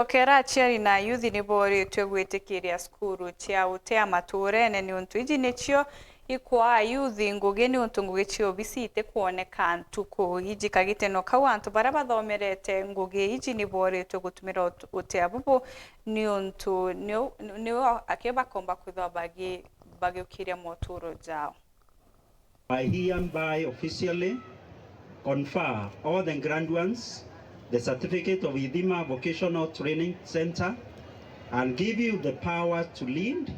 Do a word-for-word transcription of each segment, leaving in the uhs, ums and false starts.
Okera aciari na ayuthi ni booritwe gwitikiria cukuru cia utea matuurene, niuntu iji nicio ikwaa ayuthi ngugi, niuntu ngugi cia obisi itikwoneka ntuku iji. Kagiteno kau, antu baria bathomerete ngugi iji ni booritwe gutumira ut-, utea bubu, niuntu niu, niu akio bakomba kwithwa bagi-, bagiukiria moturo jao. I hereby officially confer all the graduates the certificate of Ithima Vocational Training Centre and give you the power to lead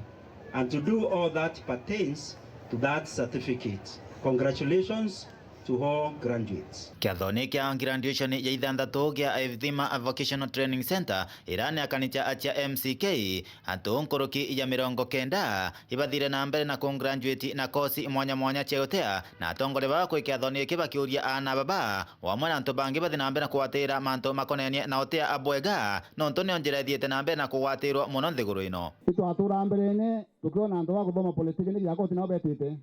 and to do all that pertains to that certificate. Congratulations to all graduates. Kiathoni kia graduation ya ithanthatu gia Ithima Vocational Training Centre, irani akanicha acia M C K, antu nkuruki ya mirongo kenda ibathire na mbere na kugraduate na kosi mwanya mwanya cia utea, na atongoria baba kwi kiathoni giki bakiuria aana baba, o amwe na antu bangi bathi na mbere na kugwatira mantu makonenie na utea abwega, nontu nio njira ithiite na mbere na kugwatirwa mono nthiguru ino. Itwaturaga mberene tukiona antu ba kuthoma polytechnic ya koti nao betite.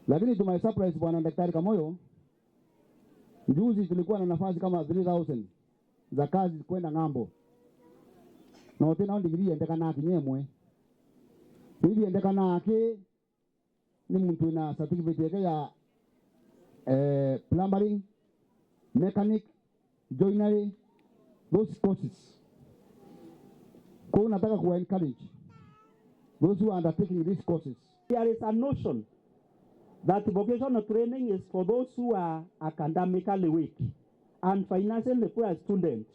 Lakini to my surprise, Bwana Daktari Kamoyo, juzi tulikuwa na nafasi kama three thousand za kazi kwenda ng'ambo. Na uti nao ndigiri yendekanaa kinya imwe. Bibi yendekanaa ki ni muntu wina certificate yake ya, eh, plumbering, mechanic, joinery, those courses. Kwa hiyo nataka kuwa encourage those who are undertaking these courses. There is a notion that vocational training is for those who are academically weak and financially poor student.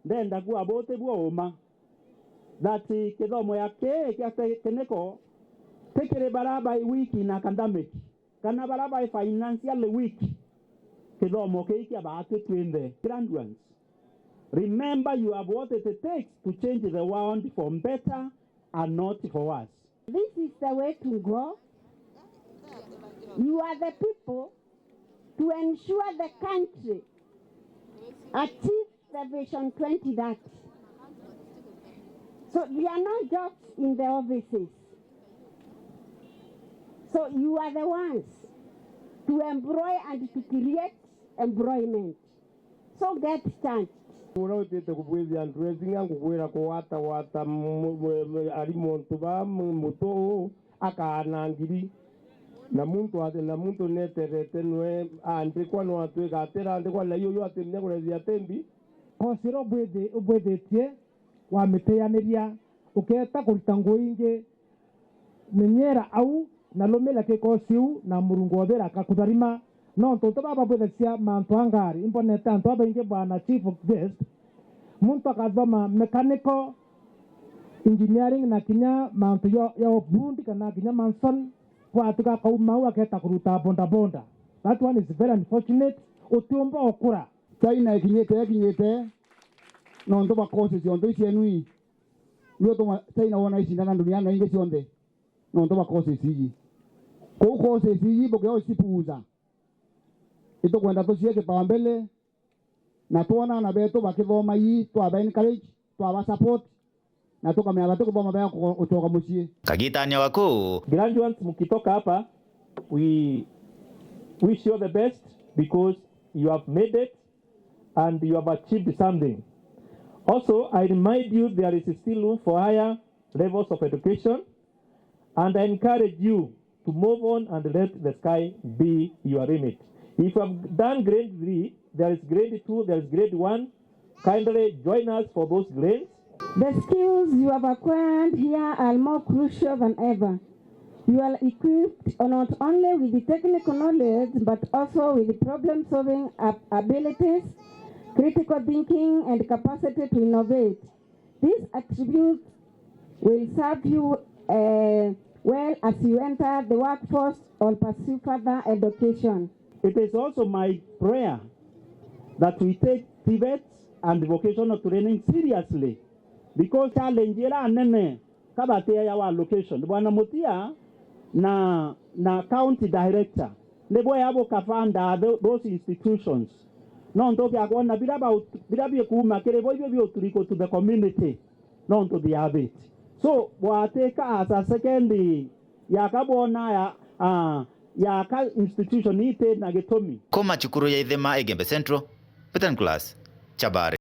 Ndenda kuga buti bua uma that kithomo ya kii kia tekiniko ti kiri baria bai weak in academic kana baria bai financially weak. Kithomo kii kia baatwi twinthe. Graduates, remember you have what it takes to change the world for better and not for worse. This is the way to go. You are the people to ensure the country achieve the Vision twenty thirty. So there are no jobs in the offices. So you are the ones to employ and to create employment. So get chance. Uria utite kubwithia antu ething'a ngukwira kuwatawata mu-, mu-, mu-, ari montu ba mu-, mutu uu akaana ngiri. Na muntu athi, na muntu neterete nwe aandikwa, no atwika atirandikwa, na iyo yo atimenya kurethia atimbi. Kosi iria ubwithi-, ubwithitie wamitianiria, ukeeta kurita nguu ingi, menyera au na lumira kikosi u, na Murungu othira akakutharima. Nontu ntu baba bwithagia mantu a ngari, imbonete antu babaingi, bwana chief guest, muntu akathoma mechanical engineering na kinya mantu ya, ya ubundi kana kinya mason, gwatuka akauma au akeeta kuruta boda boda. That one is very unfortunate. Utiumba ukura. China ikinyite, ikinyite, nontu bwa courses cionthe icienu ii. Nio tuma China wona icindana nduniana ingi cionthe, nontu bwa courses iji. Kuu courses iji bukio cipuuza. Itukwenda tucie kipaumbele, na twona aana betu bakithoma ii, twaba encourage, twaba support, na tukamenya bati kuthoma bega ku-, gucoka mucii. Kagitania gaku. Graduates, mkitoka hapa, we wish you all the best because you have made it and you have achieved something. Also, I remind you there is still room for higher levels of education, and I encourage you to move on and let the sky be your limit. If you have done grade three, there is grade two, there is grade one. Kindly join us for those grades. The skills you have acquired here are more crucial than ever. You are equipped not only with the technical knowledge but also with problem-solving ab-, abilities, critical thinking, and capacity to innovate. These attributes will serve you, eh, well as you enter the workforce or pursue further education. It is also my prayer that we take TVET and vocational training seriously, because challenge iria nene ka batiayawa allocation. Bwana Mutia na, na county director, ni bwea bukafanda tho-, those institutions. Nontu ukiakwona bira bau-, bira bikuuma kiri bo, ibio biuturiko to the community, nontu they have it. So, bwatika as a second yaka bwona ya, ah, yaka institution iti na gitumi. Kuma cukuru ya Ithima Igembe Central, Peter Nicholas Chabari.